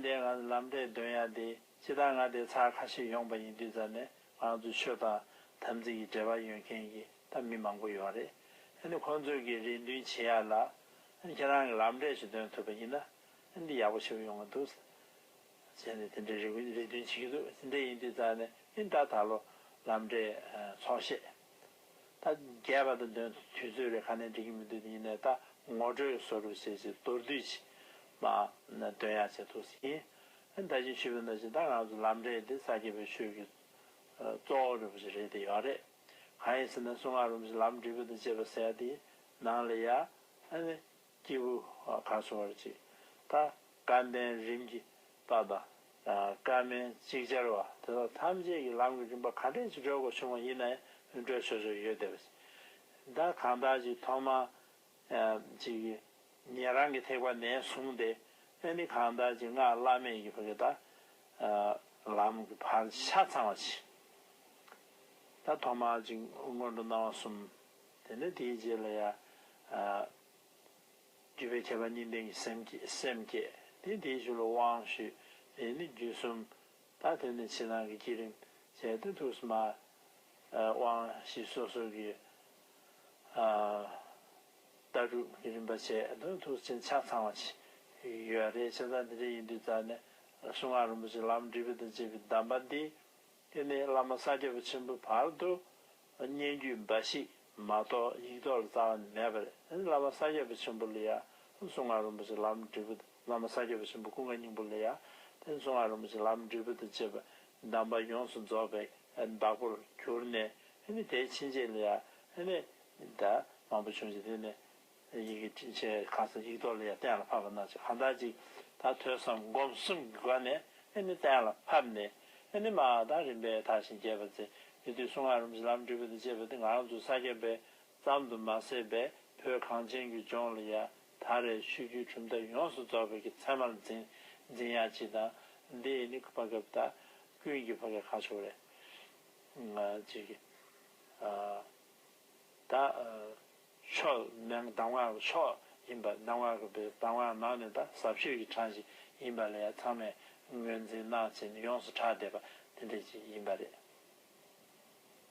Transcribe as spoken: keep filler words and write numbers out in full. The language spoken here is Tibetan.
དེ་ང་ལམ་འབྲས་འདོན་ཡ་དེ་སྤྱིར་བཏང་ང་དེ་ཚར་ཁ་ཤས་ཡོང་པ་ཡིན་དུས་ཙང་ནས་ང་ཚོ་ཆོས་དང་དམ་ཚིག་གི་འབྲེལ་བ་ཡོད་མཁན་གྱི་ད་མི་མང་པོ་ཡོད་རེད། ཨ་ནི་ཁོང་ཚོས་ཀྱི་རེ་འདུན་བྱེད་ཡ་ལ་ཨ་ནི་ཁྱེད་རང་གི་ལམ་འབྲས་ཞིག་འདོན་ཐུབ་པ་ཡིན་ན་ཨ་ནི་འདི་ཡག་པོ་ཞེ་པོ་ཡོང་གི་འདུག་ཟེར་ནས་དེ་འདྲའི་རེ་རེ་འདུན་བྱེད་ཀྱི་འདུག་དེ་འདྲ་ཡིན་དུས་ཙང་ནས་ཨ་ནི་ད་ད་ལོ་ལམ་འབྲས་ཚོགས་བཤད། ད་རྒྱས་པ་དང་འདོན་དུས་ཚོད་རེ་ག་ནས་འགྲིག་གི་མི་འདུག་དེ་ཡིན་ནའི་ད་ངོ་སྤྲོད་བཟོ་འདྲ་བྱས་ཚེ་མདོར་བསྡུས་ཅིག་མ་འདོན་ཡ་བྱས་ཐུགས་སུ་ཡིན། ད་ཅི་ཞུས་པ་ནང་བཞིན་ད་ང་ཚོ་ལམ་འབྲས་འདི་ས་སྐྱ་པའི་ཆོས་ཀྱི་གཙོ་བོ་རིན་པོ་ཆེ་རེད་དེ་ཡོད་རེད། གང་ཡིན་ཟེར་ན་གསུང་ངག་རིན་པོ་ཆེ་ལམ་འབྲས་བུ་དང་བཅས་པ་ཟེར་ཡ་དེ་ནང་ལ་ཡ་ཨ་ནི། སྐྱེས་བུ་ག་སོ་བར་ཅིག་ད་སྐལ་ལྡན་རིམ་གྱིས་པ་དང་། སྐལ་མེད་ཅིག་ཅར་བ་དེ་དག་ཐམས་ཅད་ཀྱི་ལམ་གྱི་རིམ་པ་ག་འདྲས་ཅིག་བགྲོད་དགོས་བྱུང་བ་ཡིན་ན་ཡང་བགྲོད་ཆོག་ཆོག་ཡོད་བསྡད་པ་ཅིག་ད་གང་ལྟར་ཅིག་ཐོག་མ་ཅིག་ཉན་རང་གི་ཐེག་པ་ནས་བཟུང་སྟེ་ཨ་ནི་གང་ལྟར་ཅིག་སྔགས་བླ་མེད་ཀྱི་བར་གྱི་ད་ལམ་གྱི་བར་ཆ་ཚང་བ་ཅིག་ད་ཐོག་མ་ཅིག་སྔོན་འགྲོ་སྣང་བ་གསུམ། དེ་ནས་དེའི་རྗེས་ལ་ཡ། བརྒྱུད་པའི་ཁྱད་པར་གཉིས་ལྡན་གྱི་སེམས་བསྐྱེད། སེམས་བསྐྱེད། དེ་དེའི་ཤུལ་ལ་དབང་ཞུས། དེ་ནི་རྒྱུད་གསུམ། ད་དེ་ནི་ཕྱི་ནང་གི་བསྐྱེད་རིམ་བྱས་ཏེ་ཐུགས་སུ་མ། དབང་བཞི་སོ་སོ་གི། ལྟ་གྲུབ་ཀྱི་རིམ་པ་བྱས་ཏེ་ཐུགས་སུ་ཆེན་ཆ་ཚང་བ་ཞིག་ཡོད་རེད། བྱས་ཙང་དེ་འདྲ་ཡིན་དུས་ཙང་ནས་གསུང་ངག་རིན་པོ་ཆེ་ལམ་འབྲས་བུ་དང་བཅས་པའི་གདམས་པ་འདི། དེ་ནས་བླ་མ་ས་སྐྱ་པ་ཆེན་པོའི་བར་དུ་སྙན་བརྒྱུད་འབའ་ཞིག་མ་གཏོགས་ཡིག་ཐོག་ལ་རྩ་བ་ནས་མེད་པ་རེད། དེ་ནས་བླ་མ་ས་སྐྱ་པ་ཆེན་པོ་ལ་ཡང་གསུང་ངག་རིན་པོ་ཆེ་ལམ་འབྲས་བུ། བླ་མ་ས་སྐྱ་པ་ཆེན་པོ་ཀུན་དགའ་སྙིང་པོ་ལ་ཡང་དེ་ནས་གསུང་ངག་རིན་པོ་ཆེ་ལམ་འབྲས་བུ་དང་བཅས་པ་གདམས་པ་ཡོངས་སུ་རྫོགས་པའི་བདག་པོར་གྱུར་ནས་དེ་ནས་དེའི་ཕྱིན་ཆད་ལ་ཡང་དེ་ནས་ད་མང་པོ་བྱུང་ཞིང་དེ་ནས། ཡི་གེ་ཕྲིན་ཆེན་ཁ་སང་ཡིག་ཐོག་ལ་ཡང་གཏན་ལ་ཕབ་པ་ནང་བཞིན་གང་ལྟར་ཅིག་ད་ཐོས་བསམ་སྒོམ་གསུམ་གྱི་སྒོ་ནས་ཨེ་ནི་གཏན་ལ་ཕབ་ནས་ཨེ་ནི་མ་ད་རིམ་པས་དར་ཞིང་རྒྱས་པ་མཛད། དེ་དུས་གསུང་ངག་རིན་པོ་ཆེ་ལམ་འབྲས་བུ་དང་བཅས་པ་དེ་ང་རང་ཚོ་ས་སྐྱ་པའི་ཙམ་དུ་མ་ཟད་པའི་བོད་གངས་ཅན་གྱི་ལྗོངས་ལ་ཡང་ད་རེས་ཆོས་བརྒྱུད་གྲུབ་མཐའ་ཡོངས་སུ་རྫོགས་པའི་གི་ཚད་མར་འཛིན་འཛིན་ཡག་ཅིག་དང་། འདི་ཨེ་ནི་ཕ་གི་ད་ཀུན་གྱི་ཕ་གི་ཁ་ཕྱོགས་རེད། ཅིག་གི་ད། ཆོས་ནང་གདམས་ངག་གི་ཆོས་ཡིན་པ། གདམས་ངག་གི་གདམས་ངག་ནང་ནས་ད་ཟབ་ཆོས་ཀྱི་གྲངས་ཤིག་ཡིན་པ་ལ་ཡང་ཚང་མས་ངོས་འཛིན་གནང་བྱས་ནས་ཡོངས་སུ་གྲགས་བསྡད་པ་དེ་འདྲ་ཅིག་ཡིན་པ་རེད།